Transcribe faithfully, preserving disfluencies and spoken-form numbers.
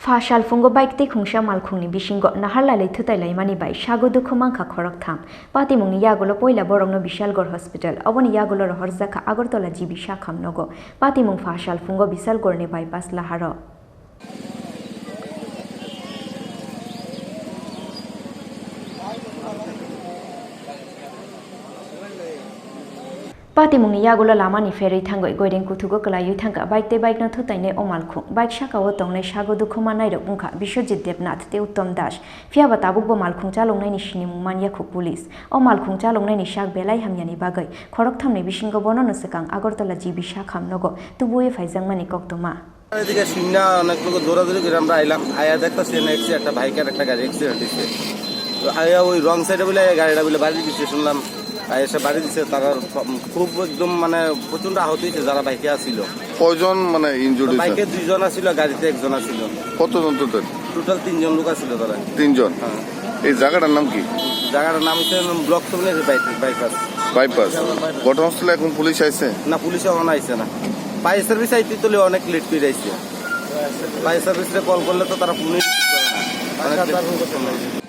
Pha salphungo bike tei khungsa malkhungni bisingo naharlailai thwtailaimani bai sago dukhu mankha khoroktham. Patimungni yagulo poila borokno Bishalgarh Hospital, oboni yagulo rohorjakha Agartala G B sakham nogo. Patimung pha salphungo Bishalgarhni bypass laharo. Patimungni yagulo lamani pherwi thangwi goireng kuthugo kwlaiwi thangkha bike tei bike no thwtainai o malkhung. Bike sakao tongnai sago dukhu mannairok wngkha Biswajit Debnath tei Uttom Das. Phiyaba tabukbo malkhung chaloknaini sinimung man yakhuk police. O malkhung chaloknaini sak belai hamyani bagwi khorokthamni bisingo bonono swkang Agartala G B sakham nogo tubuwi phaijakmani koktwma. এদিকে শুননা অনেক লোক দৌড়াদৌড়ি করে আমরা আইলাম, আয়া দেখতেছি এনে একসি একটা বাইক আর একটা গাড়ি অ্যাক্সিডেন্ট হয়েছে। তো আয়া ওই রং সাইডে বলে গাড়িটা বলে বাড়ি দিচ্ছে শুনলাম। আর এসে বাড়ি দিচ্ছে, তারা খুব একদম মানে প্রচণ্ড আহত হয়েছে যারা বাইকে আসছিল। কয়জন মানে ইনজুর্ড হয়েছে? বাইকে দুইজন আসছিল, গাড়িতে একজন আসছিল। কতজন টোটাল? টোটাল তিনজন লোক আসছিল তারা। তিনজন। হ্যাঁ। এই জায়গাটার নাম কি? জায়গাটার নাম হচ্ছে ব্লক সেভেনের বাইপাস। বাইপাস। ঘটনাস্থলে এখন পুলিশ আইছে? না, পুলিশ এখন আইছে না। ফায়ার সার্ভিস আইতে তো অনেক লেট করে আইছে। ফায়ার সার্ভিসে কল করলে তো তারা ফোনই রিসিভ করে না। অনেক লেট।